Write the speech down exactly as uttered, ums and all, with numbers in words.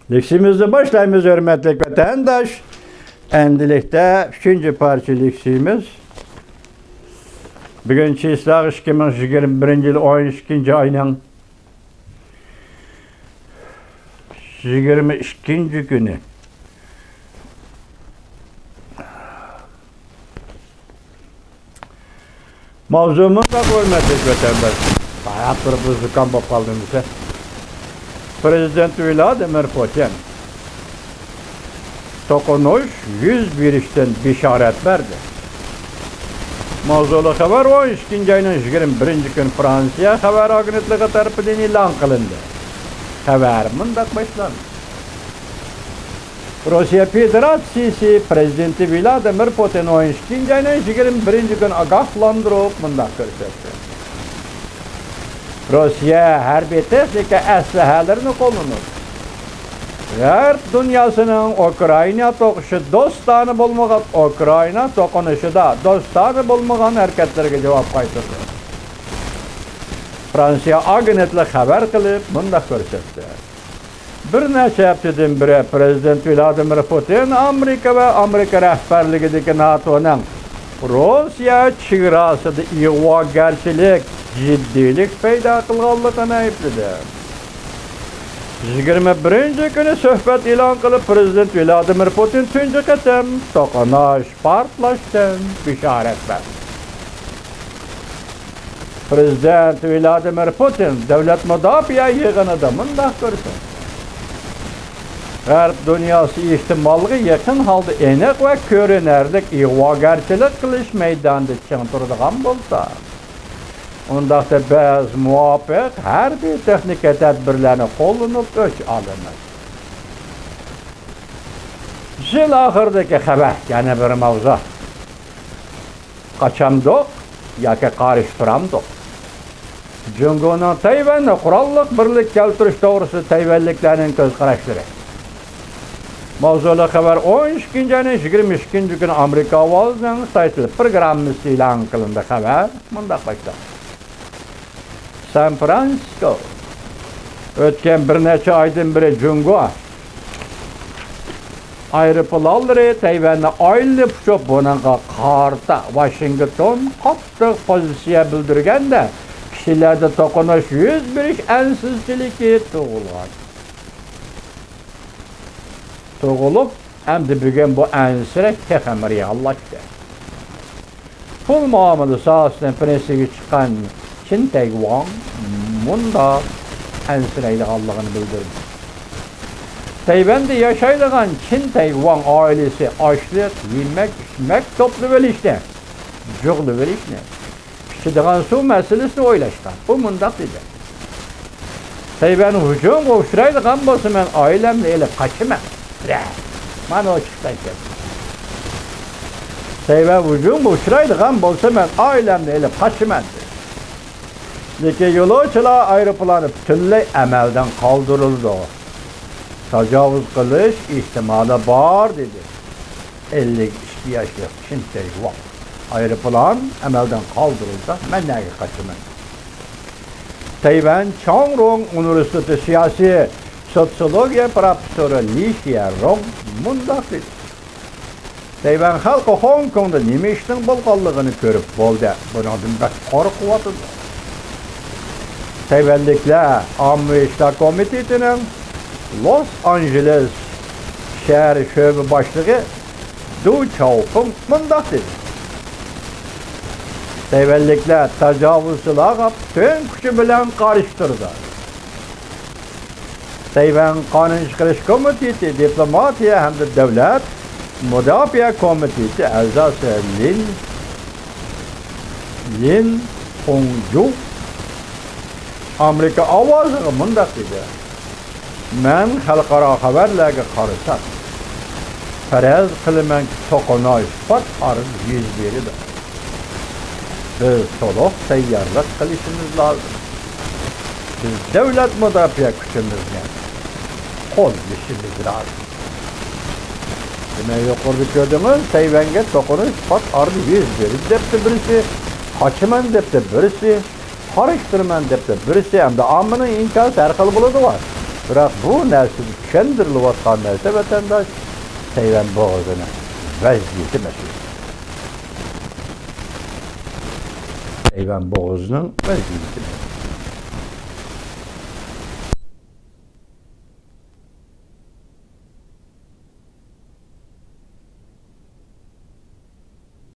لېكسىيىمىزنى باشلايمىز، ھۆرمەتلىك ۋەتەنداش. ئەمدىلىكتە ئۈچىنچى پارچە لېكسىيىمىز. بۈگۈن چىسلاغ ئىككى مىڭ يىگىرمە بىرىنچى يىل ئون ئىككىنچى ئاينىڭ يىگىرمە ئىككىنچى كۈنى. ماۋزۇ مۇنداق، ھۆرمەتلىك ۋەتەنداش. باياق بىر زۇكام بولۇپ قالدىم دېسە. پرېزىدېنت ۋلادىمىر پۇتىن توقۇنۇش يۈز بېرىشتىن بېشارەت بەردى. ماۋزۇلۇق خەۋەر ئون ئىككىنچى ئاينىڭ يىگىرمە بىرىنچى كۈنى فرانسىيە خەۋەر ئاگېنتلىقى تەرىپىدىن ئېلان قىلىندى. خەۋەر مۇنداق باشلاندى. روسىيە فېدېراتسىيىسى پرېزىدېنتى ۋلادىمىر پۇتىن ئون ئىككىنچى ئاينىڭ يىگىرمە بىرىنچى كۈنى ئاگاھلاندۇرۇپ مۇنداق كۆرسەتتى: روسىيە ھەربىي تېخنىكا ئەسلىھەلىرىنى قوللىنىپ، غەرب دۇنياسىنىڭ ئۇكرائىنا توقۇشى دوستانە بولمىغان، ئۇكرائىنا توقۇنۇشىدا دوستانە بولمىغان ھەرىكەتلىرىگە جاۋاب قايتۇردى. فرانسىيە ئاگېنتلىقى خەۋەر قىلىپ مۇنداق كۆرسەتتى. بىر نەچچە ھەپتىدىن بېرى پرېزىدېنت ۋلادىمىر پۇتىن ئامېرىكا ۋە ئامېرىكا رەھبەرلىكىدىكى ناتونىڭ روسىيە چېگراسىدا ئىغۋاگەرچىلىك، جىددىيلىك پەيدا قىلغانلىقىنى ئەيىبلىدى. يىگىرمە بىرىنچى كۈنى سۆھبەت ئېلان قىلىپ، پرېزىدېنت ۋلادىمىر پۇتىن تۇنجى قېتىم توقۇنۇش، پارتلاشتىن بېشارەت بەردى. پرېزىدېنت ۋلادىمىر پۇتىن دۆلەت مۇداپىئە يىغىنىدا مۇنداق كۆرسەتتى: غەرب دۇنياسى ئېھتىمالغا يېقىن ھالدا ئېنىق ۋە كۆرۈنەرلىك ئىغۋاگەرچىلىك قىلىش مەيدانىدا چىڭ تۇرىدىغان بولسا، ئۇنداقتا بىز مۇۋاپىق ھەربىي تېخنىكا تەدبىرلەرنى قوللىنىپ ئۆچ ئالىمىز. يىل ئاخىرىدىكى خەۋەر، يەنە بىر ماۋزۇ. قاچامدۇق ياكى قارشى تۇرامدۇق؟ جۇڭگونىڭ تەيۋەننى قوراللىق بىرلىككە كەلتۈرۈش توغرىسىدا تەيۋەنلىكلەرنىڭ كۆز قاراشلىرى. ماۋزۇلۇق خەۋەر ئون ئىككىنچى ئاينىڭ يىگىرمە ئىككىنچى كۈنى ئامېرىكا ئاۋازىنىڭ سايتىدا پروگراممىسى ئېلان قىلىندى. خەۋەر مۇنداق باشلانغان. سان فرانسىسكو. ئۆتكەن بىر نەچچە ئايدىن بېرى جۇڭگو ئايروپىلانلىرى تەيۋەننى ئايلىنىپ ئۇچۇپ، بۇنىڭغا قارىتا ۋاشىنگتون قاتتىق پوزىتسىيە بىلدۈرگەندە، كىشىلەردە توقۇنۇش يۈز بېرىش ئەنسىزچىلىكى تۇغۇلغان. تۇغۇلۇپ، ئەمدى بۈگۈن بۇ ئەنسىرەش تېخىمۇ رېئاللاشتى. پۇل مۇئامىلە ساھەسىدىن پېنسىيەگە چىققان چىن تەيگۇاڭ مۇنداق ئەنسىرەيدىغانلىقىنى بىلدۈردى. تەيۋەندە ياشايدىغان چىن تەيگۇاڭ ئائىلىسى ئاشلىق، يېمەك، ئىچمەك توپلىۋېلىشنى، جۇغلىۋېلىشنى، ئىچىدىغان سۇ مەسىلىسىنى ئويلاشقان. ئۇ مۇنداق دېدى: تەيۋەن ھۇجۇمغا ئۇچرايدىغان بولسا، مەن ئائىلەمنى ئېلىپ قاچىمەن. رە، مانا ئۇ چىققان گەپ. تەيۋەن ھۇجۇمغا ئۇچرايدىغان بولسا، مەن ئائىلەمنى ئېلىپ قاچىمەن، دېدى. لېكىن يولۇچىلار ئايروپىلانى پۈتۈنلەي ئەمەلدىن قالدۇرۇلىدۇ. تاجاۋۇز قىلىش ئېھتىمالى بار، دېدى ئەللىك ئىككى ياشلىق چىن تەيگۇاڭ. ئايروپىلان ئەمەلدىن قالدۇرۇلسا، مەن نەگە قاچىمەن؟ تەيۋەن چاڭرۇڭ ئۇنىۋېرسىتېتى سىياسىي سوتسىيولوگىيە پروفېسسورى لى شيەرۇڭ مۇنداق دېدى: تەيۋەن خەلقى خوڭكوڭدا نېمە ئىشنىڭ بولغانلىقىنى كۆرۈپ بولدى، بۇنىڭدىن بەك قورقۇۋاتىدۇ. تەيۋەنلىكلەر ئاممىۋى ئىشلار كومىتېتىنىڭ لوس ئانژېلېس شەھەر شۆبە باشلىقى دۇ چاۋپىڭ مۇنداق دېدى: تەيۋەنلىكلەر تاجاۋۇزچىلارغا پۈتۈن كۈچى بىلەن قارشى تۇرىدۇ. تەيۋەن قانۇن چىقىرىش كومىتېتى دىپلوماتىيە ھەمدە دۆلەت مۇداپىئە كومىتېتى ئەزاسى لىن، لىن خۇڭجۇ ئامېرىكا ئاۋازىغا مۇنداق دېدى: مەن خەلقئارا خەۋەرلەرگە قارىسام، پەرەز قىلىمەنكى، توقۇنۇش پات ئارىدا يۈز بېرىدۇ. بىز تولۇق تەييارلىق قىلىشىمىز لازىم. بىز دۆلەت مۇداپىئە كۈچىمىزنى قوللىشىمىز لازىم. دېمەك، يۇقىرىدا كۆردىڭىز، تەيۋەنگە توقۇنۇش پات ئارىدا يۈز بېرىدۇ دەپتۇ بىرسى، قاچىمەن دەپتۇ بىرسى، قارشى تۇرىمەن دەپتۇ بىرسى، ھەمدە ئاممىنىڭ ئىنكاسى ھەر خىل بولىدىغۇ. بىراق بۇ نەرسىدە چۈشەندۈرۈلۈۋاتقان نەرسە، ۋەتەنداش، تەيۋەن بوغۇزىنىڭ ۋەزىيىتى مەسىلىسى. تەيۋەن بوغۇزىنىڭ ۋەزىيىتى مەسىلىسى.